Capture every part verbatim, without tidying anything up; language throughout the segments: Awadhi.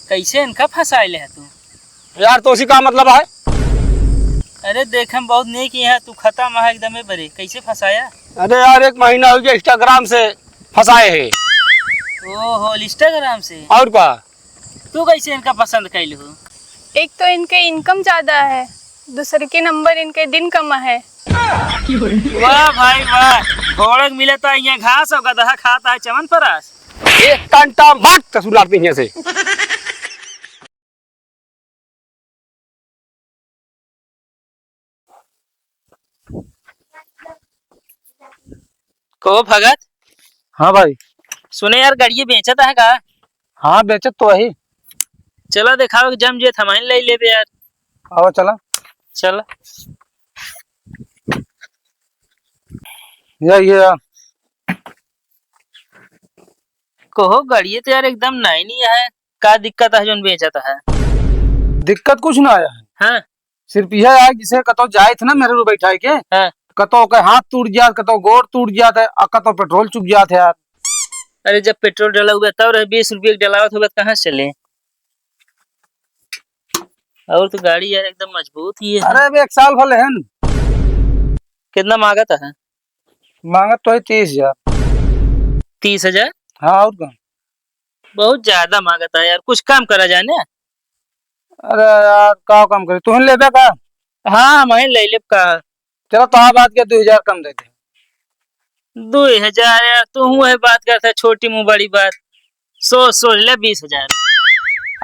कैसे इनका फंसाए ले है तू? यार, तो उसी का मतलब है? अरे, देखे में बहुत नेक ही है, तू खत्म है एकदम, ए बरे, कैसे फंसाया? अरे यार, एक महीना हो गया Instagram से फंसाए है। ओहो, Instagram से? और का? तू कैसे इनका पसंद कैल हो? एक तो इनके income ज्यादा है, दूसरे के नंबर इनके दिन कम है। वाह भाई वाह, घोड़क मिले तो यहाँ घास और गदहा खाता है चमन परास। एक कांटा मार तो सुनाते हैं से। को भगत? हाँ भाई। सुने यार, गड़िए बेचत है का? हाँ, बेचत तो है। चला देखाओ, जम जे थमाइन ले लेबे यार। आओ, चला। चला। या, ये या। कहो, गड़िए तो यार एकदम नई नई है, का दिक्कत है जोन बेचत है? दिक्कत कुछ ना आया है। हाँ। सिर्फ यह है, जैसे कतो जाए थे ना मेरे रू बैठाए के, हाँ। कतो के हाथ टूट जात, कतो गोड़ टूट जात है, आ कतो पेट्रोल चुक जात है यार। अरे, जब पेट्रोल डला हुआ तब रहे, बीस रुपये के डलावत होगा तो कहाँ से चले? और तो गाड़ी यार एकदम मजबूत ही है। अरे, अभी एक साल भले है न। कितना मांगत है? मांगत तो है तीस हजार। तीस हजार? हाँ, और का? बहुत ज्यादा मांगत है यार, कुछ कम करा जाए ना। अरे यार, का कम करे? तुहन लेबे का? हाँ, हम ही ले लेब का। चलो, तो बात के दो हजार कम दे दे। दो हजार यार, तू हूँ है बात करता, छोटी मुँह बड़ी बात। सोच, सोच ले बीस हजार।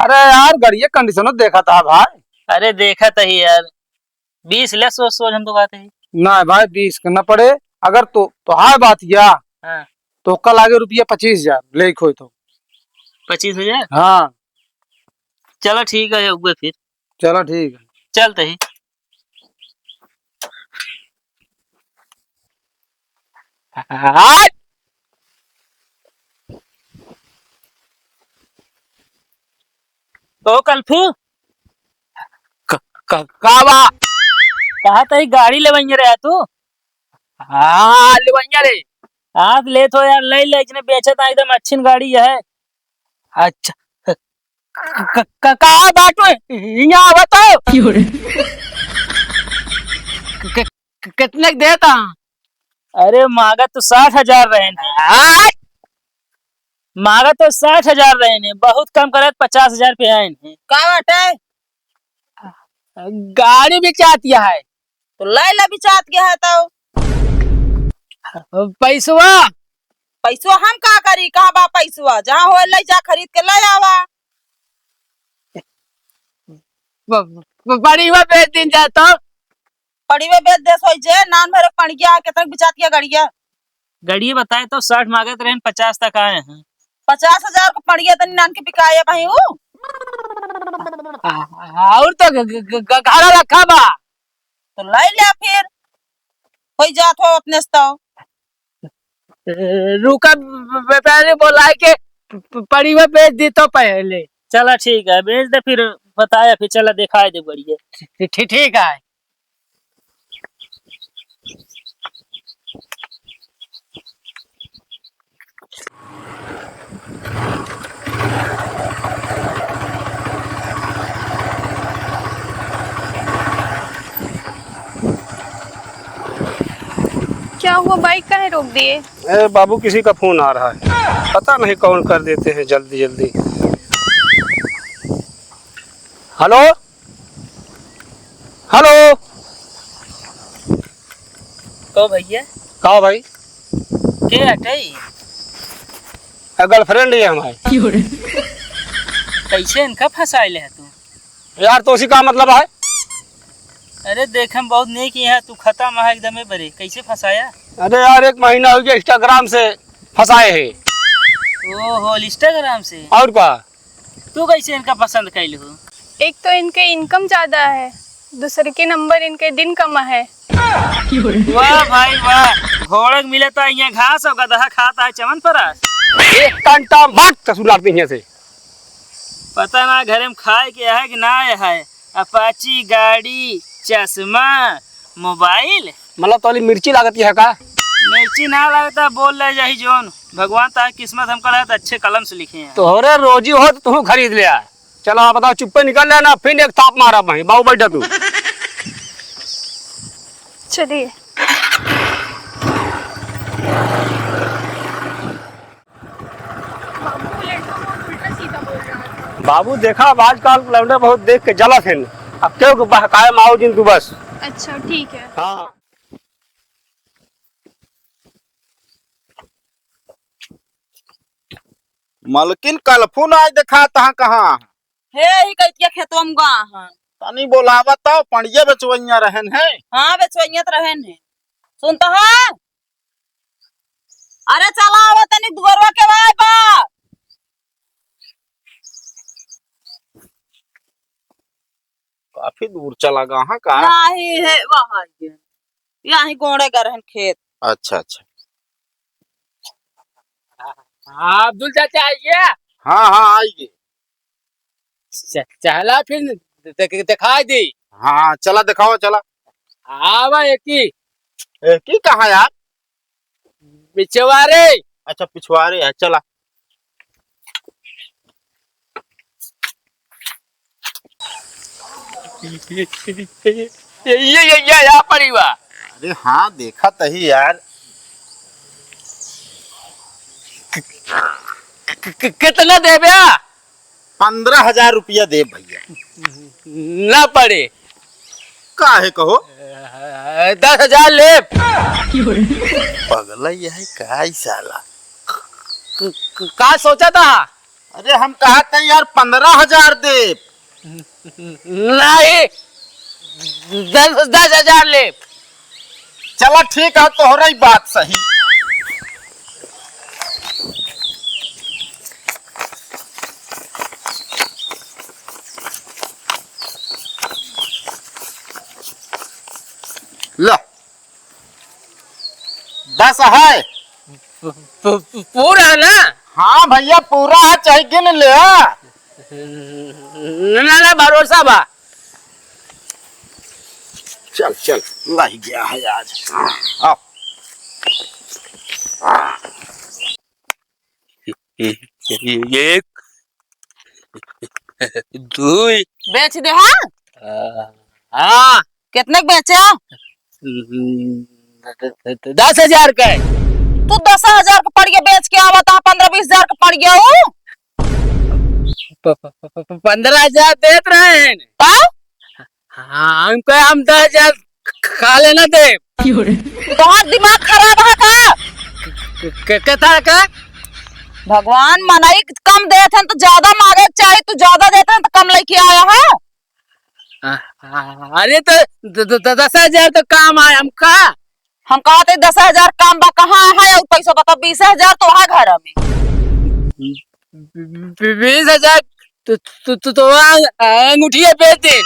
अरे यार, गड़िया कंडीशनो देखा था भाई। अरे देखा था ही यार, बीस ले, सोच, सोच हम तो बात है। ना भाई, बीस करना पड़े। अगर तो, तो हाय बात या, हाँ। तो कल आगे रुपया पच्चीस हजार ले खोए तो। पच्चीस हजार? हाँ। चला ठीक है, उगे फिर। चला ठीक है। चलते ही। हाय। तो कल फिर? क-, क-, का बा? कहा तही गाड़ी लेवइया रे तू? हाँ, लेवइया रे। हाँ, तो ले तो यार, ले ले, इसने बेचे था एकदम अच्छी गाड़ी है। अच्छा, क-, क-, क-, का बाटो? यहाँ बताओ। क्यों रे? क-, क-, कितने के देता? अरे, मांगा तो साठ हजार रहे ने। आय! मांगा तो साठ हजार रहे ने, बहुत कम करत पचास हजार पे आए ने। का बाटे? गाड़ी बेचात है। तो ले ले, बेचात गया है तो। पैसवा? पैसवा हम का करी, कहाँ बा पैसवा? जहाँ होए ले जा, खरीद के ले आवा। ब-, ब-, बड़ी हुआ बेच दिन जाए तो। पड़िवे बेच देस होई जे, नान भरे पड़िया, केतना बिचात के गड़िया? गड़िया बताए तो साठ मांगत रहन, पचास तक आए हैं। पचास हजार को पड़िया तनी नान के बिकाए भाई ऊ। आ, आ, और तो ग-, ग-, ग-, ग-, घरा रखा बा। तो लाई ले फिर, होई जात हो अपने से तो। ए, रुका, ब-, ब-, पहले बोलाए के प-, प-, पड़िया बेच दी तो पहले। चला ठीक है, बेच दे फिर बताया, फिर चला दिखाई दे बढ़िया। ठी-, ठी-, ठीक है। क्या हुआ, बाइक काहे रोक दिए? ए बाबू, किसी का फोन आ रहा है, पता नहीं कौन कर देते हैं जल्दी जल्दी। हेलो, हेलो। कहो भैया। कहो भाई। के हटे? आ, girlfriend ही है हमारी। कैसे इनका फंसाए ले है तू? यार, तो उसी का मतलब है। अरे, देखे में बहुत नेक ही है, तू खत्म है एकदम, ए बरे, कैसे फंसाया? अरे यार, एक महीना हो गया Instagram से फंसाए है। ओहो, Instagram से? और का? तू कैसे इनका पसंद कैल हो? एक तो इनके income ज्यादा है, दूसरे के नंबर इनके दिन कम है। वाह भाई वाह, घोड़क मिले तो यहाँ घास और गदहा खाता है चमन परास। एक कांटा मार तो सुनाते हैं से। पता ना घरे में खाए के है कि ना है, अपाची गाड़ी, चश्मा, मोबाइल। मतलब तोली मिर्ची लागत है का? मिर्ची ना लागता, बोल ले यही जोन। भगवान तार किस्मत हमका लगा तो अच्छे कलम से लिखे हैं। तोहरे रोजी हो तो तू खरीद ले आ। चला, बताओ, चुप्पे निकल लेना, फिर एक थाप मारा भाई। बाबू, बैठा तू। चलिए। बाबू, लड़का बहुत उल्टा सीधा बोल रहा था। बाबू, देखा, अब आजकल लौंडे बहुत देख के जलत हैं। अब केहू के बहकाए में आओ जिन तू बस। अच्छा, ठीक है। हाँ। मलकिन, कलफू नाहीं देखात ह कहाँ? हे, ही कइतिया खेतवा में गा हन। तनी बोलावा तो, पंडिया बेचवइया रहेन है। हाँ, बेचवइया त रहेन है। सुनत ह? अरे चला आवा तनी दुअरवा के वाय बा। काफी दूर चला गा हाँ का? नाहीं है, वहाँ ये। यहीं गोड़े गा रहेन खेत। अच्छा, अच्छा। हाँ, अब्दुल चाचा आइए। हाँ, हाँ, आइए। च-, चला फिर दे-, दे-, दिखाई दी। हाँ, चला दिखावा, चला। आवा एकी। एकी कहाँ यार? पिछवारे। अच्छा, पिछवारे है, चला। ये, ये, ये, ये, यहाँ पड़ी बा। अरे हाँ, देखा तही यार। कि-, कि-, कि-, कितना देबे? पन्द्रह हजार रुपया देब भइया। ना पड़े। काहे कहो? दस हजार लेब। पगला यह है का ई साला? क-, क-, का सोचा था? अरे हम कहा था यार पन्द्रह हजार देब। नहीं, दस, दस हजार लेब। चला ठीक है, तोहरा ही बात सही। ला, दस है। पू-, पू-, पूरा ना? हाँ भइया, पूरा है, चाहे गिन ले। ना, ना, भरोसा बा। चल, चल, लाइ गया है आज। आओ। एक, दुई। बेच दे, हाँ? हाँ। कितने के बेचे? दस हजार का है। तू दस हजार का पड़ गया, बेच के आवा था, पन्द्रह बीस हजार का पड़ गया वो। प-, प-, प-, प-, पन्द्रह हजार देत रहे हैं। तो? हाँ, हम कहे हम दस हजार खा लेना दे। तोहार दिमाग खराब है का? के, के, के तरह का? भगवान मनई कम देत हैं तो ज्यादा मांगे के चाही, तू ज्यादा देत हैं तो कम लेके आया है। आ, आ, अरे तो द-, द-, द-, दस हजार तो काम आए हमका। हम कहत है दस हजार काम बा, कहाँ है और पैसा बता, बीस हजार तो है घर में। बी-, बीस हजार तो, तो, तो, तो वहाँ अंगूठिया बेच दे।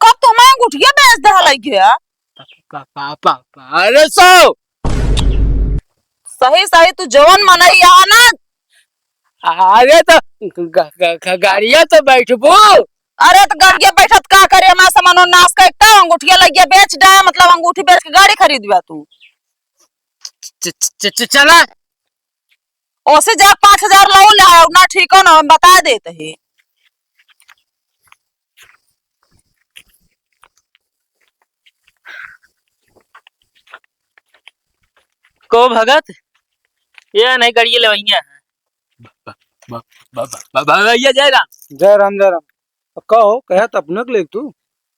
कब तो हमार अंगूठिया बेच दे हलाई गया? पा-, पा-, पा-, पा-, पा-, अरे सो। सही, सही, तू जवन मनई यहाँ ना। अरे तो ग-, ग-, ग-, गाड़िया तो बैठबू। अरे तो गाड़िया बैठत का करे, हमार सामानो नाश कर, का अंगूठिया लगिया बेच डाय, मतलब अंगूठी बेच के गाड़ी खरीदबा तू? च-, च-, च-, च-, चला। ओसे जा पाँच हजार लाओ ले आओ ना, ठीक हो ना, हम बता देत ही। को भगत, ये नहीं गड़िए लेवइया है। ब-, ब-, ब-, ब-, ब-, भैया जय राम। जय राम, जय राम। अब का हो, कहे त अपने के लेके तू?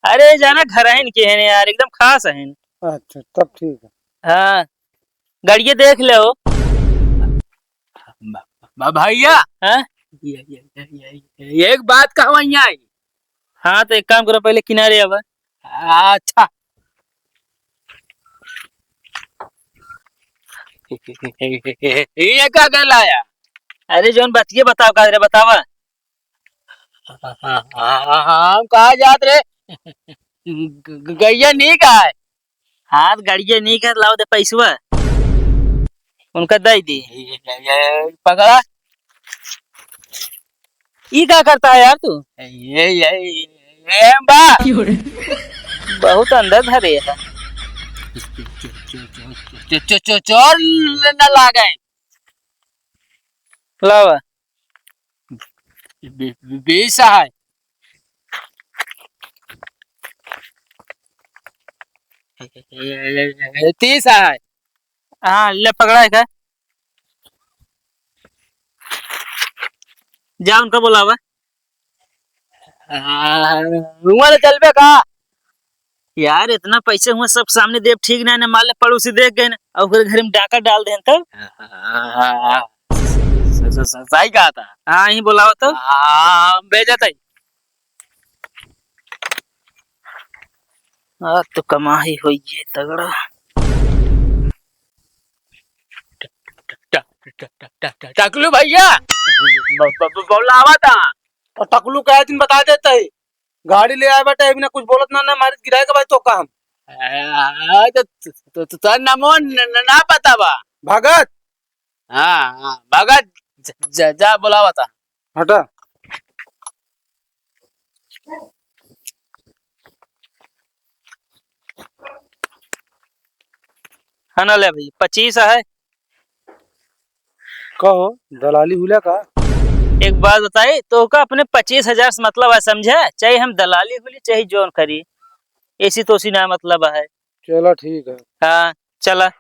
अरे जाना घर है इनके हैं यार, एकदम खास है। अच्छा, तब ठीक है। हाँ, गड़िए देख ले हो। ब-, ब-, भैया। हाँ? ये, ये, ये, ये, ये एक बात कहवा यहाँ आई। हाँ, तो एक काम करो, पहले किनारे आवा। अच्छा। ये का गल आया? अरे, जौन बतिये बताओ, का रे बतावा। हम कहा जात रे? ग-, ग-, गइया नीक आय। हाँ, त गड़िया नीक है, लाओ दे पैसवा। उनका दे दी। पकड़ा। ई का करता है यार तू? ये, ये, ये बा। बहुत अंदर धरे है। चो-, चो-, चो-, चोर न लागे। लावा। बी-, बी-, बीस है। तीस है। हाँ, ले पकड़ा है का? जा उनका बुलावा। हाँ, हुआँ ले चलबे का? यार, इतना पैसे हुआँ सब सामने देब ठीक ना, ना मान ले पड़ोसी देख गए ना, और ओकरे घर में डाका डाल देन तब। हाँ, हाँ, हाँ, हाँ। स-, स-, स-, सही कहा था। हाँ, यही बुलावा तो। हाँ, हम भेजत है। आज तो कमाई होइए तगड़ा। ट-, ट-, ट-, टकलू भैया, ब-, ब-, ब-, बुलावा था। और टकलू कहे दिन बता देता है, गाड़ी ले आए बाटे, अभी ना कुछ बोलत ना, ना मारित गिराए के भाई तो काम। आ, तो, तो, तो, तो नमो न, न, ना पता बा। भगत। हाँ, हाँ, भगत, ज-, ज-, जा बुलावा था। हटा। है ना, ले भाई, पच्चीस है। कहो, दलाली हुला का? एक बात बताई, तो का अपने पच्चीस हजार से मतलब है, समझे? चाहे हम दलाली हुली, चाहे जोन करी, ऐसी तोसी ना मतलब है। चला, ठीक है। हाँ, चला।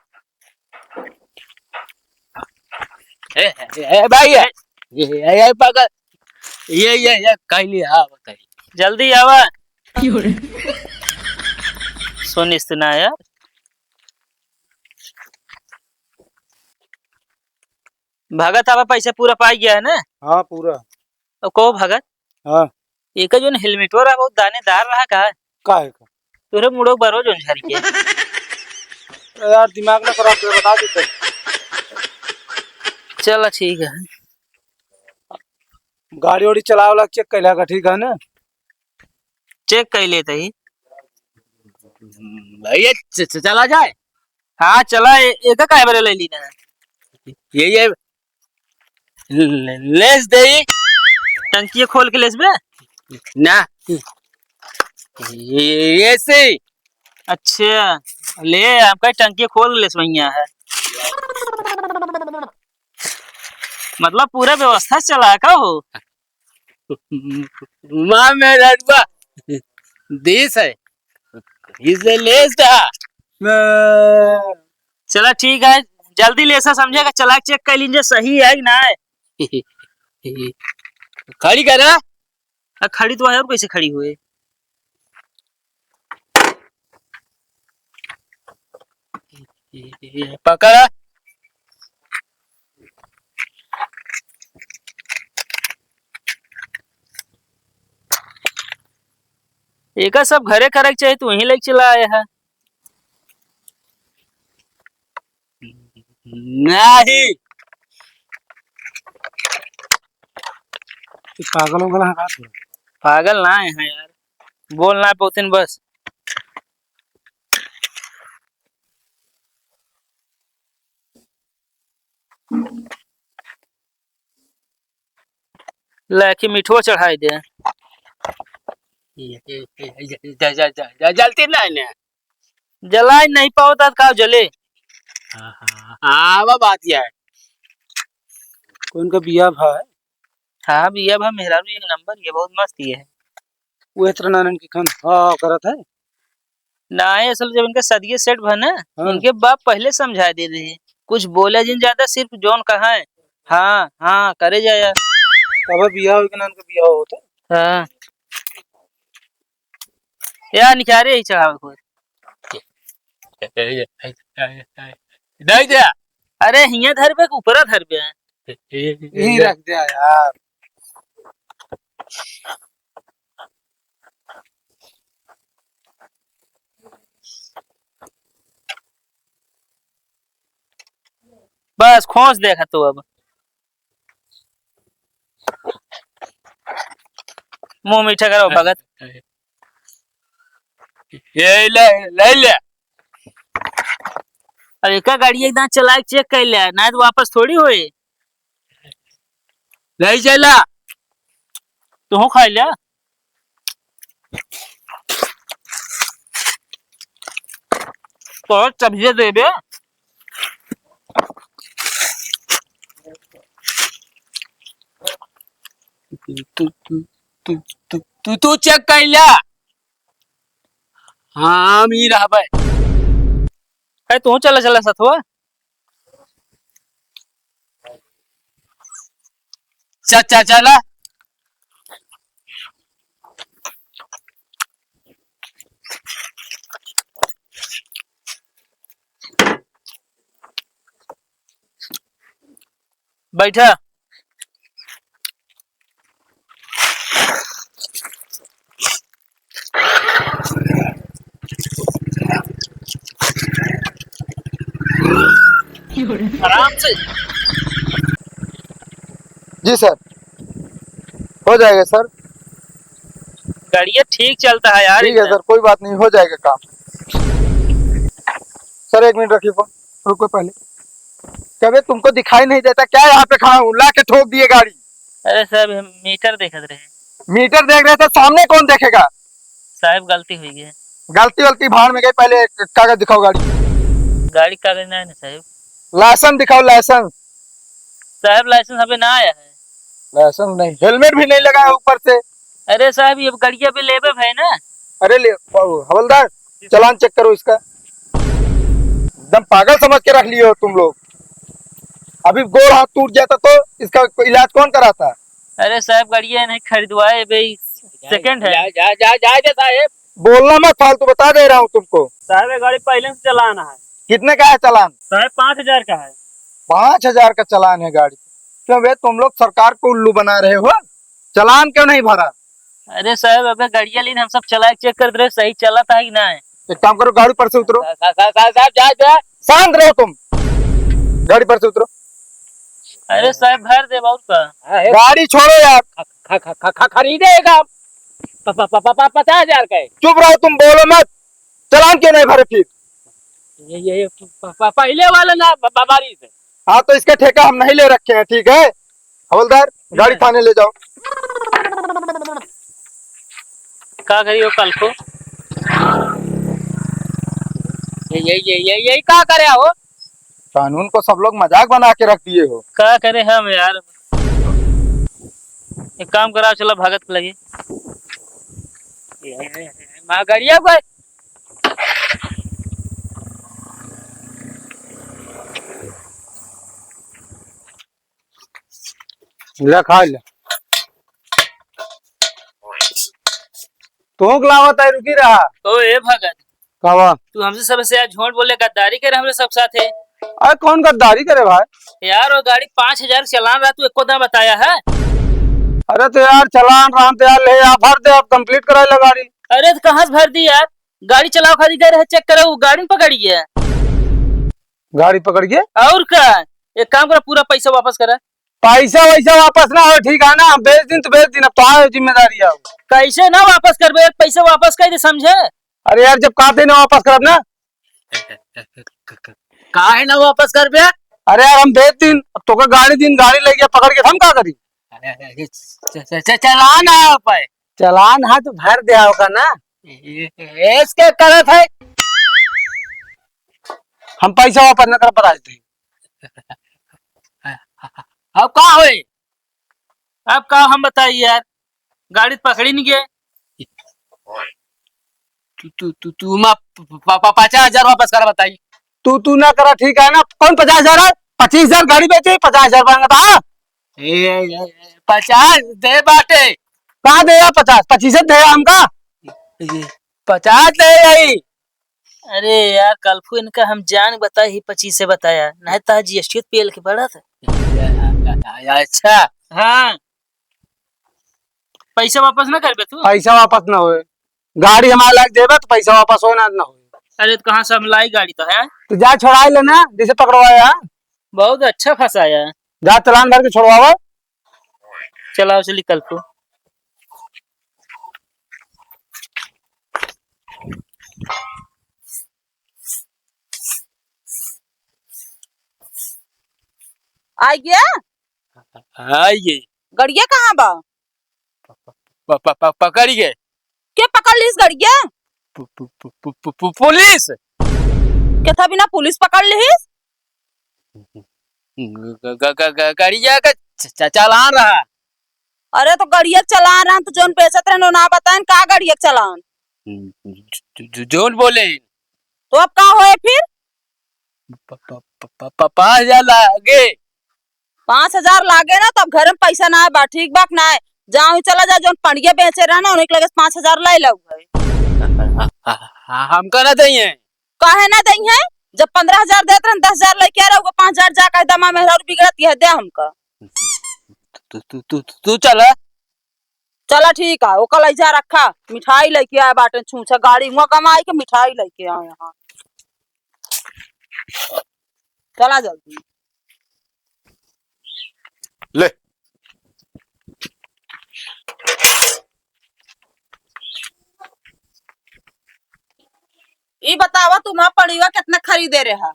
ए, ए, ए, भाई, ए, ए, ए, ए, पकड़। ये, ये, ये, काई लिया, हाँ, बताइए। जल्दी आवा। क्यों रे? सुनिस ना यार। भगत, अब पैसा पूरा पाई गया है ना? हाँ, पूरा। तो कहो भगत। हाँ। एका जोन हेलमेटवा रहा, बहुत दानेदार रहा का? का है का? तोरे मुड़ो बरो जोन झरी के। अरे यार, दिमाग ना खराब कर, बता देते। चला, ठीक है। गाड़ी वाड़ी चलावला चेक कैला का, ठीक है ना? चेक कर लेते ही। भैया, च-, च-, चला जाए। हाँ, चला, ए-, एका काहे बरे ले ली ना? ये, ये, ले-, लेस दे। टंकी खोल के लेस बे? ना। ये, ये से। अच्छा, ले, आपका टंकी खोल के लेस भैया है। मतलब, पूरा व्यवस्था चला का हो? माँ मेहररुआ, देश है, इसे लेस दा। चला, ठीक है, जल्दी लेसा, समझे का, चला चेक कर लीजिए, सही है कि ना है। खड़ी करा। आ, खड़ी तो है, और कैसे खड़ी हुए? पकड़ा। एका सब घरे करे के चाही, तू वहीं लेके चला आया है। नहीं। तू पागल हो गया है का तू? पागल ना है यार, बोल ना पौतिन बस। लाके मिठवा चढ़ाई दे। ये, ये, ये, ये, जा, जा, जा, जा, जलती नहीं ने। जलाई नहीं पावत आज का जले। हाँ, हाँ, हाँ, वो बात ये है। कौन का बिया भा है? हाँ, बिया भा मेहरारू एक नंबर, ये बहुत मस्त ये है। वो इतना नानन की खान, हाँ, हाँ, करत है। नाहीं, असल जब इनका सदिये सेट भा ना, हाँ। इनके बाप पहिले समझाए दे रहे, कुछ बोले जिन ज्यादा, सिर्फ जौन कहा है, हाँ, हाँ, करे जाया। तब बियाह होई के नान के बियाह होता। हाँ। या निकारे ही चढ़ावे को। नहीं दे। अरे, हियाँ धरबे के ऊपरा धरबे? यहीं रख दे यार। बस खोस देखा तू अब। मुँह मीठा करो भगत। ये ले, ले ले। अरे का गाड़ी एकदम चला के चेक कर ले, ना तो वापस थोड़ी होए। नहीं चला। तू खाई ले। तो चबिये देबे। तू, तू, तू, तू, तू, तू check कइला? हाँ, हम ही रहबे। ए, तू चला, चला सथवा। चा, चा, चला। बैठा। आराम से। जी सर, हो जाएगा सर। गाड़िया ठीक चलता है यार ठीक है एकदम। सर, कोई बात नहीं, हो जाएगा काम। सर, एक मिनट रखिए फोन, रुको पहले। कबे तुमको दिखाई नहीं देता क्या? यहाँ पे खड़ा हूँ, ला के ठोक दिए गाड़ी। अरे साहब, हम मीटर देखत रहे। मीटर देख रहे थे, सामने कौन देखेगा? साहब, गलती हुई है। गलती वलती भाड़ में गई, पहले कागज दिखाओ गाड़ी। गाड़ी कागज नहीं है ना साहब। लाइसेंस दिखाओ, लाइसेंस। साहब, लाइसेंस अभी ना आया है। लाइसेंस नहीं, हेलमेट भी नहीं लगा है ऊपर से। अरे साहब, ये गड़िया पे लेबे है ना। अरे ले, हवलदार, चालान चेक करो इसका। एकदम पागल समझ के रख लिए हो तुम लोग। अभी गोड़ हाथ टूट जाता तो इसका इलाज कौन कराता? अरे साहब, गाड़िया नहीं खरीदवाए बे, सेकंड है। जा, जा, जा, जा दे साहेब। बोलना मत फालतू, बता दे रहा हूँ तुमको। साहब, ये गाड़ी पहले से चालान है। कितने का है चालान? साहब, पाँच हजार का है। पाँच हजार का चालान है गाड़ी? क्यों बे, तुम लोग सरकार को उल्लू बना रहे हो? चालान क्यों नहीं भरा? अरे साहब, अबे गाड़िया लीन हम सब चला के चेक कर रहे, सही चलत है कि ना है। एक काम करो, गाड़ी पर से उतरो। सा-, सा-, सा-, साहब, जा, जा। शांत रहो तुम, गाड़ी पर से उतरो। अरे साहब, भर दे, और का? हाँ, हे। गाड़ी छोड़ो यार। ख-, ख-, ख-, ख-, ख-, खरीदेगा प-, प-, प-, प-, प-, पचास हजार का है। चुप रहो तुम, बोलो मत। चालान क्यों नहीं भरे फिर? ये, ये, ये प-, प-, प-, पहले वाला ना ब-, ब-, बारिश है। हाँ, तो इसका ठेका हम नहीं ले रखे हैं, ठीक है? हवलदार, गाड़ी थाने ले जाओ। का करी हो कल को? ये, ये, ये, ये, ये का करे हो? कानून को सब लोग मजाक बना के रख दिए हो। का करे हम यार? एक काम करा, चला भागत लगे। ये, ये, ये, माँ गाड़िया को ले खा ले। तोहक लावत है, रुकी रहा। ओ ए भगत, कावा? तू हमसे सबसे यार झूठ बोले, गद्दारी करे हमरे सब साथे। अरे कौन गद्दारी करे भाई? यार वो गाड़ी पाँच हजार चालान रहा, तू एको दाम बताया है? अरे तो यार चालान रहा तो यार ले आ, भर दे, अब complete कराए ला गाड़ी। अरे तो कहाँ से भर दी यार? गाड़ी चलाओ खाली गए रहे, चेक करे, वो गाड़ी में पकड़ी है। गाड़ी पकड़ के? और का? एक काम करा, पूरा पैसा वापस करा। पैसा वैसा वापस ना हो, ठीक है ना? हम भेज दिन तो भेज दिन, अब तो आए जिम्मेदारी आओ। कैसे ना वापस करबे यार, पैसा वापस कर दे, समझे? अरे यार, जब कहते ना वापस करब ना। काहे ना वापस करबे? अरे यार, हम भेज दिन, अब तोके गाड़ी दिन, गाड़ी ले गया पकड़ के, हम का करी? अरे, अरे, अरे, च-, च-, च-, चलान है आप पे। चलान है तो भर दे होगा ना। ये, ये, इसके करत है। हम पैसा वापस ना कर पता देते। अब का होई? अब का हम बताई यार, गाड़ी पकड़ी नहीं गए। तू, तू, तू, तू मा प-, प-, प-, पचास हजार वापस करा बताई। तू, तू ना करा, ठीक है ना? कौन पचास हजार है? पच्चीस हजार गाड़ी बेची, पचास हजार मांगता है। ए, ए, ए, पचास दे बाटे। का दे यार पचास? पच्चीस दे हमका। ए, पचास दे यही। अरे यार, कलफू इनका हम जान बताई ही पच्चीस से बताया, नहीं तो जीएसटी पेल के पड़ा था। अच्छा। हाँ, पैसा वापस ना करबे तू? पैसा वापस ना होए, गाड़ी हमारे लायक देबे तो पैसा वापस होए ना, ना होए। अरे तो कहाँ से हम लाई गाड़ी तो है? तो जा छोड़ा लेना, जैसे पकड़वाया। बहुत अच्छा फंसाया। जा चालान भर के छोड़वावा। चलाओ चली कलफू। आ गया? आ गई। गड़िया कहाँ बा? प-, प-, प-, पकड़ गए। के पकड़ लिस गड़िया? पु-, पु-, पु-, पु-, पु-, पु-, पुलिस। के था बिना पुलिस पकड़ लिस? ग-, ग-, ग-, ग-, ग-, गड़िया का च-, च-, चालान रहा। अरे तो गड़िया के चलान रहन, तो जौन बेचत रहन, वो ना बताएन का गड़िया के चलान? जो-, जो-, जो-, जौन बोले। तो अब का होए फिर? प-, प-, प-, प-, प-, पाँच हजार लागे। पाँच हजार लागे ना, तो अब घर में पैसा ना बा, ठीक बा कि ना? जाओ, चला जा, जौन पड़िया बेचे रहा ना, उन्हीं के लगे से पाँच हजार ले लो है। हमका ना दइहे। काहे ना दइहे? जब पन्द्रह हजार देत रहन, दस हजार लेके आ रहा, पाँच हजार जा कह दमा मेहरारू बिगड़त यह दे हमका। तू, तू, तू, तू चला। चला ठीक है, ओका लइजा रखा, मिठाई लेके आए बाटे छूछा, गाड़ी हुआ कमाई के मिठाई लेके आए यहाँ। चला जल्दी। ले। ई बतावा, तुम पड़िया कितना खरीदे रहा?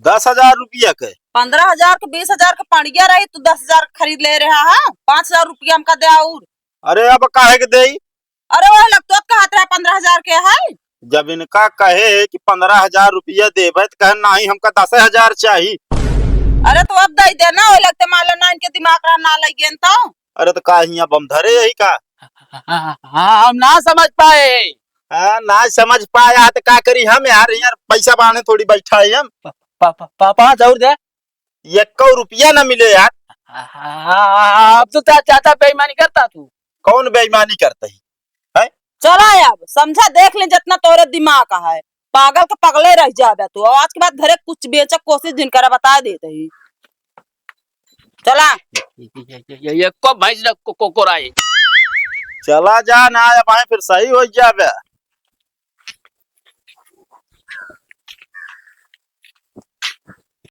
दस हजार रुपया के। पन्द्रह हजार के, बीस हजार के पड़िया रही, तू दस हजार के खरीद ले रहा है, पाँच हजार रुपया हमका दे और। अरे अब काहे के देई? अरे वो लगतो तो कहत रहा पन्द्रह हजार के है। जब इनका कहे कि पन्द्रह हजार रुपया देबे तो कहे नहीं, हमका दस हजार चाही। अरे तो अब दे देना, वो लगते मान लो ना इनके दिमाग रहा ना लगे तो। अरे तो का हियाँ बम धरे यही का? हाँ, हम ना समझ पाए। हाँ, ना समझ पाया तो का करी हम यार, यार पैसा बाने थोड़ी बैठा है हम। पा-, पा-, पा-, पाँच और दे। एको रुपया ना मिले यार। हाँ, अब तो जा-, ज्यादा बेईमानी करता तू। कौन बेईमानी करता है? हैं? चला अब समझा, देख ले जितना तोरे दिमाग का है, पागल के पगले रह जाबे तू। और आज के बाद घरे कुछ बेचे कोशिश जिन करा, बता देते ही। चला। ये, ये, ये, ये, ये को भैंस न को, को, को राई। चला जा ना, अब आए फिर सही हो जाबे।